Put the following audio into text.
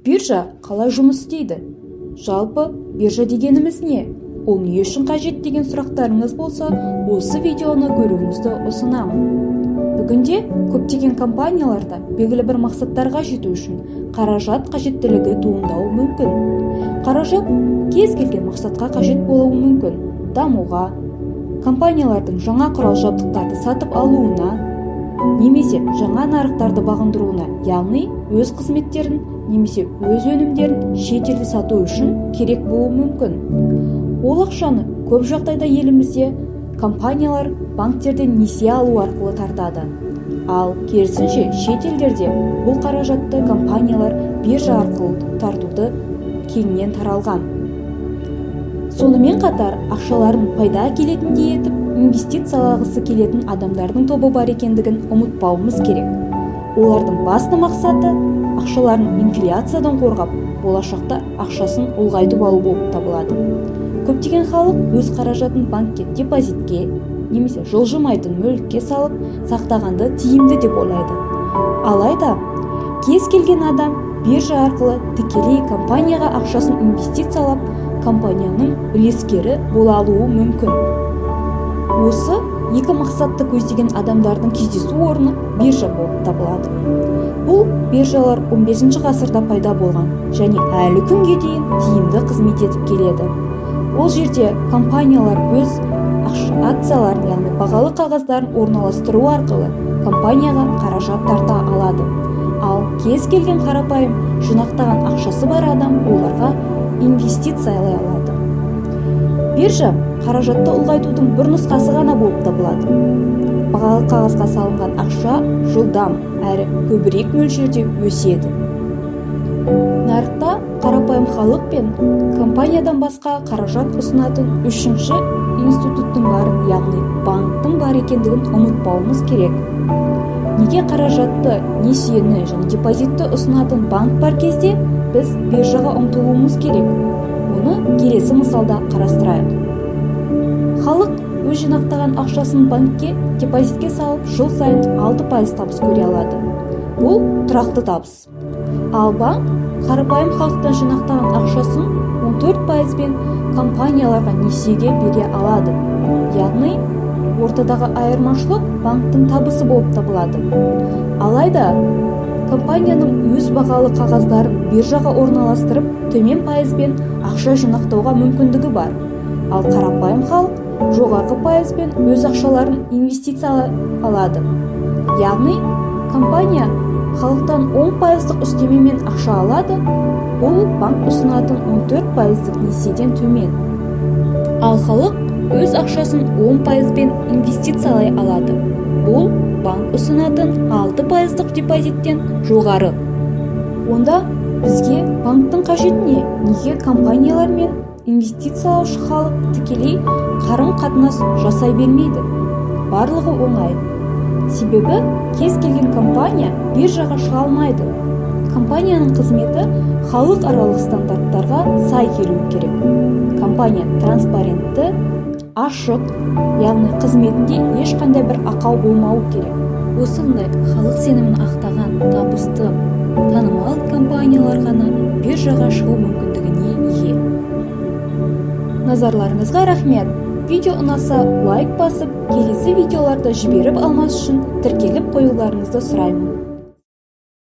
Биржа қалай жұмыс істейді? Жалпы, биржа дегеніміз не? Ол не үшін қажет деген сұрақтарыңыз болса, осы видеоны көруіңізді ұсынамын. Бүгінде көптеген компанияларда белгілі бір мақсаттарға жету үшін қаражат қажеттілігі туындауы мүмкін. Қаражат кез келген мақсатқа қажет болуы мүмкін: дамуға, компаниялардың жаңа құрал жабдықтарды сатып алуына немесе жаңа нарықтарды бағындыруына, яғни өз қызметтерін немесе өз өнімдерін шет елде сату үшін керек болуы мүмкін. Ол ақшаны көп жағдайда елімізде компаниялар банктерден несие алу арқылы тартады. Ал керісінше, шет елдерде бұл қаражатты компаниялар биржа арқылы тартуды кеңінен таралған. Сонымен қатар, ақшаларын пайда әкелетіндей етіп инвестициялағысы келетін адамдардың тобы бар екендігін ұмытпауымыз керек. Олардың басты мақсаты ақшаларын инфляциядан қорғап, болашақта ақшасын ұлғайтып алу болып табылады. Көптеген халық өз қаражатын банкке депозитке немесе жылжымайтын мүлікке салып сақтағанды тиімді деп ойлайды. Алайда кез келген адам биржа арқылы тікелей компанияға ақшасын инвестициялап, компанияның үлескері бола алуы мүмкін. Осы екі мақсатты көздеген адамдардың кездесу орны биржа болып табылады. Бұл биржалар 15 ғасырда пайда болған және әлі күнге дейін тиімді қызмет етіп келеді. Ол жерде компаниялар өз акцияларын, яғни бағалы қағаздарын орналастыру арқылы компанияға қаражат тарта алады. Ал кез келген қарапайым жинақтаған ақшасы бар адам оларға инвестициялай алады. Биржа қаражатты ұлғайтудың бір нұсқасы ғана болып табылады. Бағалы қағазға салынған ақша жылдам әрі көбірек мөлшерде өседі. Нарықта қарапайым халық пен компаниядан басқа қаражат ұсынатын үшінші институттың барын, яғни банктің бар екендігін ұмытпауымыз керек. Неге қаражатты, несиені және депозитті ұсынатын банк бар кезде біз биржаға ұмтылуымыз керек? Оны келесі мысалда қарастырайық. Халық өз жинақтаған ақшасын банкке депозитке салып, жыл сайын 6% табыс көре алады. Бұл тұрақты табыс. Ал банк қарапайым халықтан жинақтаған ақшасын 14 пайызбен компанияларға несиеге бере алады. Яғни ортадағы айырмашылық банктің табысы болып табылады. Алайда компанияның өз бағалы қағаздарын биржаға орналастырып, төмен пайызбен ақша жинақтауға мүмкіндігі бар. Ал қарапайым халық жоғарғы пайызбен өз ақшаларын инвестициялай алады. Яғни компания халықтан 10 пайыздық үстемемен ақша алады. Бұл банк ұсынатын 14 пайыздық несиеден төмен. Ал халық өз ақшасын 10 пайызбен инвестициялай алады. Бұл банк ұсынатын 6 пайыздық депозиттен жоғары. Онда бізге банктің қажеті не? Неге компаниялар мен инвестициялаушы халық тікелей қарым-қатынас жасай бермейді? Барлығы оңай. Себебі кез келген компания биржаға шыға алмайды. Компанияның қызметі халықаралық стандарттарға сай келуі керек. Компания транспарентті, ашық, яғни қызметінде ешқандай бір ақау болмауы керек. Осындай халық сенімін ақтаған табысты, танымал компаниялар ғана биржаға шығу мүмкіндігіне ие. Назарларыңызға рахмет! Видео ұнаса, лайк басып, келесі видеоларды жіберіп алмас үшін тіркеліп қоюларыңызды сұраймын.